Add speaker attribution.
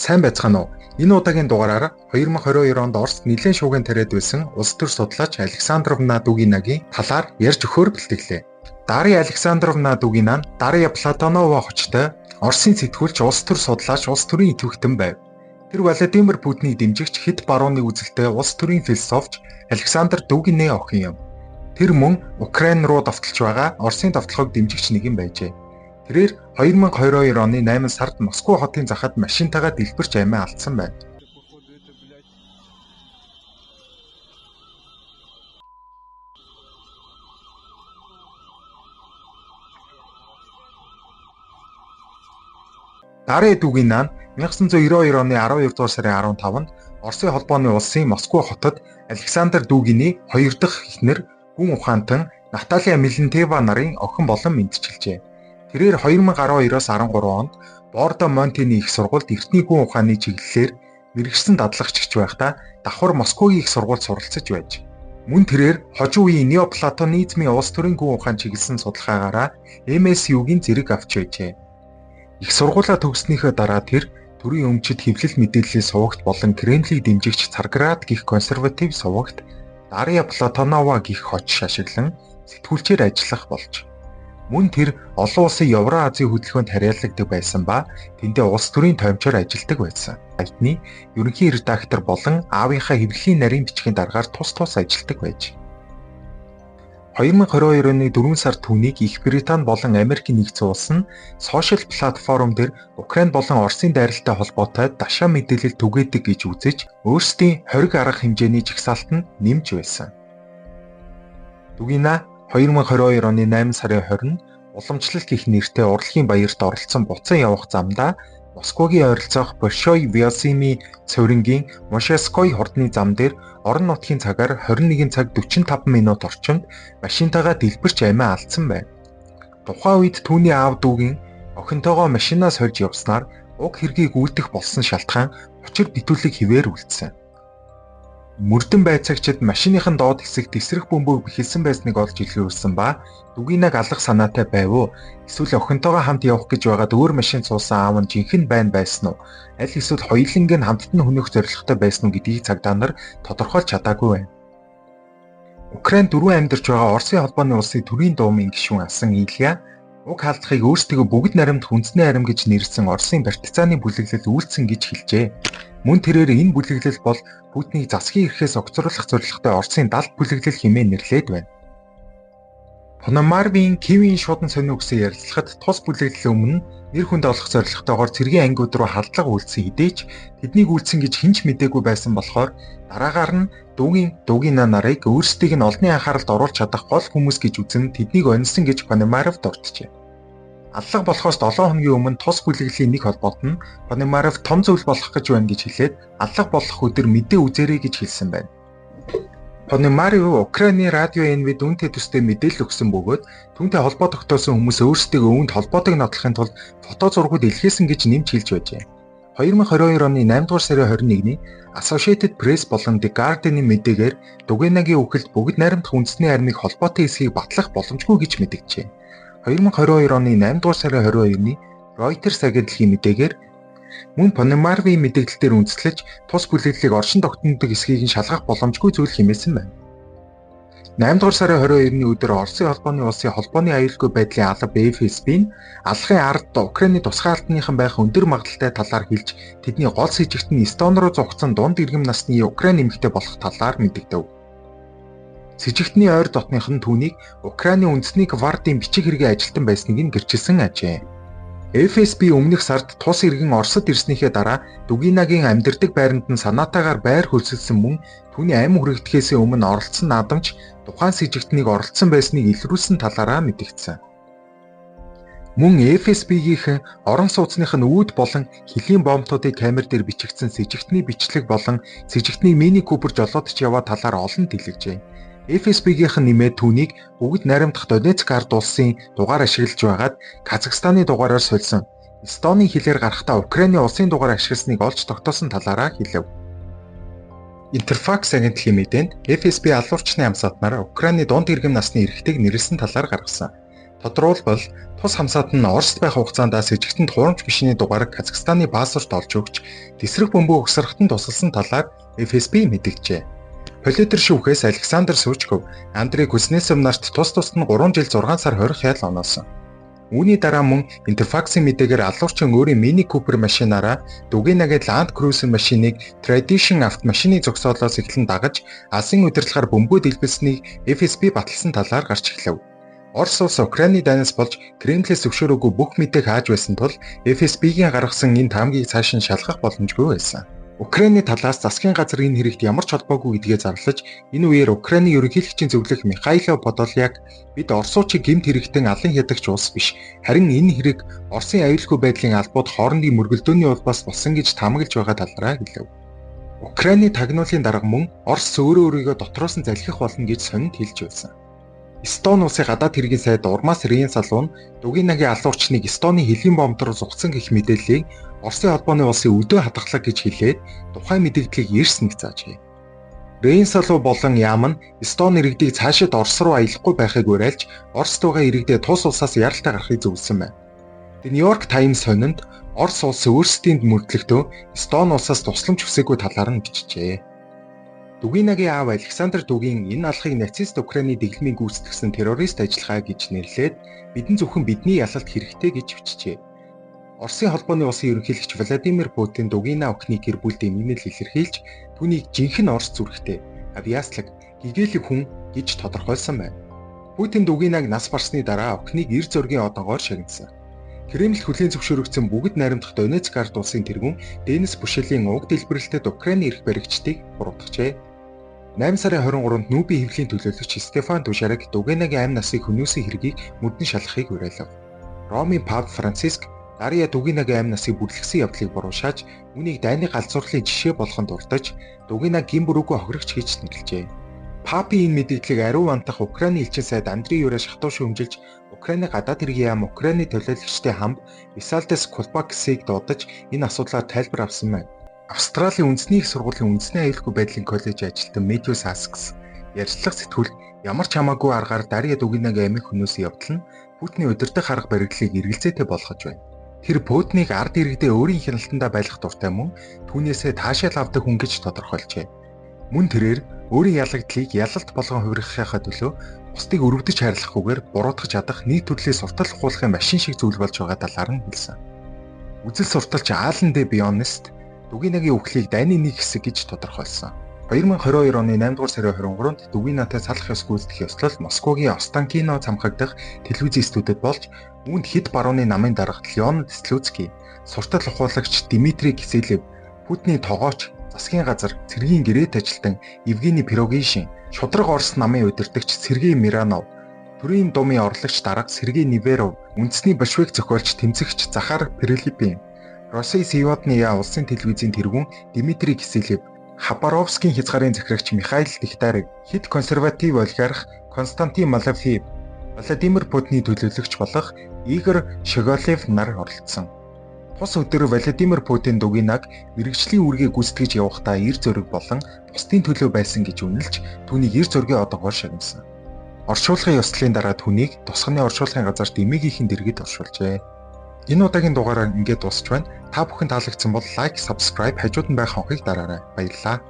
Speaker 1: Сайн байцгаана уу? Энэ удаагийн дугаараар 2022 онд Оросд нэлээн шуугиан тариад байсан улс төр судлаач Александровна Дугинагийн талаар ярьж өгөхөөр бэлтгэлээ. Дарья Александровна Дугина нь Дарья Платонова хочтой Оросын сэтгүүлч, улс төр судлаач, улс төрийн идэвхтэн байв. Тэр Владимир Путинийг дэмжигч хэд барууны үзэлтэй улс төрийн философч Александр Дугины охин юм. Тэр мөн Украин руу довтолж байгаа Оросын довтлогыг дэмжигч нэгэн байжээ. Тэрээр 2022 оны 8 сард Москва хотын захад машинтайгаа дэлбэрч амиа алдсан байна. Дарья Дугина нь 1992 оны 12 дугаар сарын 15-нд Оросын холбооны улсын Москва хотод Александр Дугины хоёр дахь эхнэр гүн ухаантан Наталья Милентева нарын охин болон мэндчилжээ. Тэрээр 2012-оос 13 онд Бордо Монтений их сургуульд эртний гүн ухааны чиглэлээр мэргэжсэн дадлагчч байхдаа давхар Москвагийн их сургуульд суралцаж байж. Мөн тэрээр хожим үеийн неоплатонизмын улс төрийн гүн ухаан чиглэсэн судалгаагаараа MSU-гийн зэрэг авч байжээ. Их сургуулаа төгссөнийхөө дараа тэр төрийн өмчит хэвлэл мэдээллийн сувагт болон Кремлийг дэмжигч Царград гэх консерватив сувагт Дарья Платонова гэх хоч шашиглан сэтгүүлчээр ажиллах болж. Мөн тэр олон улсын Евро-Азийн хөдөлгөөнд харьяалагддаг байсан ба тэндээ улс төрийн тоймчоор ажилладаг байсан. Альтны ерөнхий редактор болон аавынхаа хэвлэлийн нарийн бичгийн даргаар тус тус ажилладаг байж. 2022 оны 4 сард түүнийг Их Британи болон Америкийн нэгдсэн улс нь сошиал платформ дээр Украин болон Оросын дайралтай холбоотой дашаа мэдээлэл түгээдэг гэж үзэж өөрсдийн хориг арга хэмжээний жагсаалтанд нэмж байсан. Дугина 2022 оны 8 сарын 20-нд уламжлал гэх нэртэй урлагийн баярт оролцсон буцан явах замдаа Москвагийн ойролцоох Большой Вяземы цорингийн Мошеской хурдны зам дээр орон нутгийн цагаар 21 цаг 45 минут орчимд машинтайгаа дэлбэрч амиа алдсан байна. Тухайн үед түүний аав дүүгийн охинтойгоо машинаа сольж явснаар уг хэргийг үйлдэх болсон шалтгаан учир битүүлэг хэвээр үлдсэн. Мөрдөн байцаагчид машиныхын доод хэсэгт эсрэх бөмбөг бэхэлсэн байсныг олж илрүүлсэн ба Дугинаг алах санаатай байв уу? Эсвэл охинтойгоо хамт явах гэж байгаад өөр машин суусан аав нь жинхэнэ байна байсан уу? Аль эсвэл хоёуланг нь хамтд нь хөнөөх зорилготой байсан уу гэдгийг цагдаа нар тодорхойлж чадаагүй байна. Украинд дөрвөн амьдарч байгаа Оросын холбооны улсын төрийн дуумын гишүүн асан Илья уг халдлагыг өөрсдийгөө бүгд наримт үндэсний арим гэж нэрлэсэн Оросын партизаны бүлэглэл үйлдсэн гэж хэлжээ. Мөн тэрээр энэ бүлэглэл бол Путинийг засгийн эрхээс огцруулах зорилготой Оросын далд бүлэглэл хэмээн нэрлээд байна. Пономарвийн Кивийн шуудан сонио гэсэн ярилцлагад тус бүлэглэлийн өмнө нэр хүнд олох зорилготойгоор цэргийн ангиуд руу халдлага үйлдсэн хэдий ч тэднийг үйлдсэн гэж хэн ч мдээгүй байсан болохоор дараагаар нь Дугина нарыг өөрсдийг нь олонний анхааралд оруулж чадах гол хүмүүс гэж үзэн тэднийг онисон гэж Пономарев дурджээ. Аллага болохоос 7 хоногийн өмнө тус бүлэглэлийн нэг холбоот нь Пономарев том зүйл болох гэж байна гэж хэлээд аллага болох өдөр мэдээ үзээрэй гэж хэлсэн байна. Пономарев Украины радио НВ-д үнэтэй төстэй мэдээлэл өгсөн бөгөөд түүнтэй холбоо тогтоосон хүмүүс өөрсдийгөө үүнд холбоотойг нотлохын тулд фото зургууд илгээсэн гэж нэмж хэлж байжээ. 2022 оны 8 дугаар сарын 21-ний Associated Press болон The Guardian-ы мэдээгээр Дугинагийн үхэлд бүгд найрамдах үндэсний армийг холбоотой эсхийг батлах боломжгүй гэж мэдэгджээ. 2022 оны 8 дугаар сарын 22-ны Reuters агентлагийн мэдээгээр мөн Пономарвийн мэдээлэл дээр үндэслэж тус бүлэглэлийг оршин тогтнодог эсхийг нь шалгах боломжгүй зүйл хэмээсэн байна. 8 дугаар сарын 22-ны өдөр Оросын холбооны улсын холбооны аюулгүй байдлын алба FSB нь аллахын ард Украины тусгай албаныхан байх өндөр магадлалтай талаар хэлж тэдний гол сэжигт нь Эстон руу зугтсан дунд иргэм насны Украин эмэгтэй болох талаар мэдэгдэв. Сэжигтний ойр дотных нь түүнийг Украины үндэсний гвардийн бичиг хэргийн ажилтан байсныг нь гэрчилсэн ажээ. FSB өмнөх сард тус иргэн Оросд ирснийхээ дараа Дугинагийн амьдардаг байранд нь санаатайгаар байр хөлсөлсөн мөн түүний амь хүрэгдэхээс өмнө оролцсон наадамч тухайн сэжигтнийг оролцсон байсныг илрүүлсэн талаараа мэдэгдсэн. Мөн FSB-гийнхэн орон сууцных нь үүд болон хөлийн бомбтуудыг камер дээр бичигдсэн сэжигтний бичлэг болон сэжигтний мини Купер жолоодч яваа талаар олон дэлгэжээ. FSB-гийнхэн нэмээд түүнийг бүгд найрамдах Донецк ард улсын дугаар ашиглаж байгаад Казахстаны дугаараар сольсон. Эстоны хэлээр гарахдаа Украины улсын дугаар ашигласныг олж тогтоосон талаараа хэлэв. Интерфакс агентлагийн мэдээнд FSB алуурчны амсаатнаар Украины дунд иргэм насны эрхтэйг нэрлэсэн талаар гаргасан. Тодруулбал тус хамсаат нь Оросд байх хугацаанд сэжигтэнд хуурамч машины дугаарыг Казахстаны паспорт олж өгч тэсрэх бөмбөө угсрахад нь тусалсан талаар FSB мэдэгджээ. Политр шүүхээс Александр Сучков, Андрей Кузнецов нарт тус тусад нь 3 жил 6 сар хорих ял оноосон. Үүний дараа мөн Интерфаксийн мэдээгээр алуурчин өөрийн Mini Cooper машинаараа Дугинагийн Land Cruiser машиныг Tradition автомашины зогсоолоос эхлэн дагаж алсын удирдлагаар бөмбөө дэлбэлснийг FSB баталсан талаар гарч эхлэв. Орос улс Украины дайнаас болж Кремлээс зөвшөөрөөгүй бүх мэдээг хааж байсан тул FSB-гийн гаргасан энэ таамгийг цааш нь шалгах боломжгүй байсан. Украины талаас засгийн газар энэ хэрэгт ямар ч холбоогүй гэдгээ зарлаж, энэ үеэр Украины ерөнхийлөгчийн зөвлөх Михайло Подоляк бид Оросуучийг гэмт хэрэгтэн алан ядагч улс биш, харин энэ хэрэг Оросын аюулгүй байдлын албууд хоорондын мөргөлдөөний улбаас болсон гэж таамаглаж байгаа талаараа хэлэв. Украины тагнуулын дарга мөн Орос өөрөө өөрийгөө дотроос нь залхих болно гэж сонинд хэлж байсан. Эстон улсын гадаад хэргийн сайд Урмас Рейнсалу нь Дугинагийн алуурчныг Эстоны хөлийн бомб руу зугатсан гэх мэдээллийг Оросын холбооны улсын өдөө хадгалаг гэж хэлээд тухайн мэдээллийг эрс нэг заажээ. Рейнсалу болон Ям нь Эстон иргэдийг цаашид Орос руу аялахгүй байхыг уриалж, Оросд байгаа иргэдээ тус улсаас яралтай гарахыг зөвлөсөн байна. The New York Times сонинд Орос улс өөрсдийн мөрдлөгтөө Эстон улсаас тусламж хүсээгүй талаар нь бичжээ. Дугинагийн аав Александр Дугин энэ алхахыг нацист Украины дэглэмийг гүйцэтгэсэн террорист ажиллагаа гэж нэрлээд бидэн зөвхөн бидний ялалт хэрэгтэй гэж бичжээ. Оросын холбооны улсын ерөнхийлөгч Владимир Путин Дугина охины гэр бүлд эмгэнэл илэрхийлж түүнийг жинхэнэ Орос зүрхтэй, авьяаслаг, гэгээлэг хүн гэж тодорхойлсон байна. Путин Дугинаг нас барсны дараа охиныг эр зөргийн одонгоор шагнасан. Кремль хүлээн зөвшөөрөгдсөн бүгд найрамдах Донецк ард улсын тэргүүн Денис Пушилийн уг дэлбэрэлтэд Украины эрх баригчдыг буруутгажээ. 8 сарын 23-нд Нүүбийн хэвлэлийн төлөөлөгч Стефан Дужарик Дугинагийн амь насыг хөнөөсөн хэргийг мөрдөн шалгахыг уриалав. Ромын Пап Франциск Дарья Дугинагийн амь насыг бүрлэхсэн явдлыг буруушааж, үүнийг дайны галзуурлын жишээ болгон дурдаж, Дугинаг гин бүрүүгүй хохирогч гэж нэрлэжээ. Папийн энэ мэдээллийг ариун вантах Украины элчин сайд Андрей Юра шатуу шүүмжилж, Украины гадаад хэргийн яам Украины төлөөлөгчдийн хамб Висалдес Кулбаксыг дуудаж энэ асуудлаар тайлбар авсан байна. Австралийн үндэсний их сургуулийн үндэсний аюулгүй байдлын коллеж ажилтан Мэтью Саскс ярилцлага сэтгүүлд ямар ч хамаагүй аргаар Дарья Дугинагийн амийг хөнөөсөн явдал нь Путиний удирдах арга барилыг эргэлзээтэй болгож байна. Тэр Путиныг ард иргэдээ өөрийн хяналтандаа байлгах дуртай мөн түүнээсээ таашаал авдаг хүн гэж тодорхойлжээ. Мөн тэрээр өөрийн ялагдлыг ялалт болгон хувиргахынхаа төлөө бусдыг өрөвдөж хайрлахгүйгээр буруутгах чадах нэг төрлийн суртал ухуулахын машин шиг зүйл болж байгаа талаар нь хэлсэн. Үзэл сурталч Алан Д. Бионест Дугинагийн үхлийг дайны нэг хэсэг гэж тодорхойлсон. 2022 оны 8 дугаар сарын 23-нд Дугинатай салах ёс гүйцэтгэх ёслол Москвагийн Останкино цамхаг дахь телевизийн студид болж үүнд хэд барууны намын дарга Леонид Слуцкий, суртал ухуулагч Дмитрий Киселев, Путиний тогооч, засгийн газар, цэргийн гэрээт ажилтан Евгений Пирогишин, шударга Орос намын удирдагч Сергей Миранов, төрийн думын орлогч дарга Сергей Неверов, үндэсний большевик зохиолч тэмцэгч Захар Прилепин, Российн Севодния улсын телевизийн тэргүүн Дмитрий Киселев, Хабаровскийн хязгаарын захирагч Михаил Дегтярев, хэд консерватив олигарх Константин Малафеев, Владимир Путиний төлөөлөгч болох Игорь Шеголев нар оролцсон. Тус өдөр Владимир Путин Дугинаг мэргэжлийн үүргийг гүйцэтгэж явахдаа эр зөрөг болон бусдын төлөө байсан гэж үнэлж түүнийг эр зөргийн одоогоор шагнасан. Оршуулгын ёслолын дараа түүнийг тусганы оршуулгын газарт эмээгийнхэн дэргэд оршуулжээ. Энэ удаагийн дугаараар ингээд дуусч байна. Та бүхэн таалагдсан бол лайк, subscribe, хажууд нь байх хонхыг дараарай. Баярлалаа.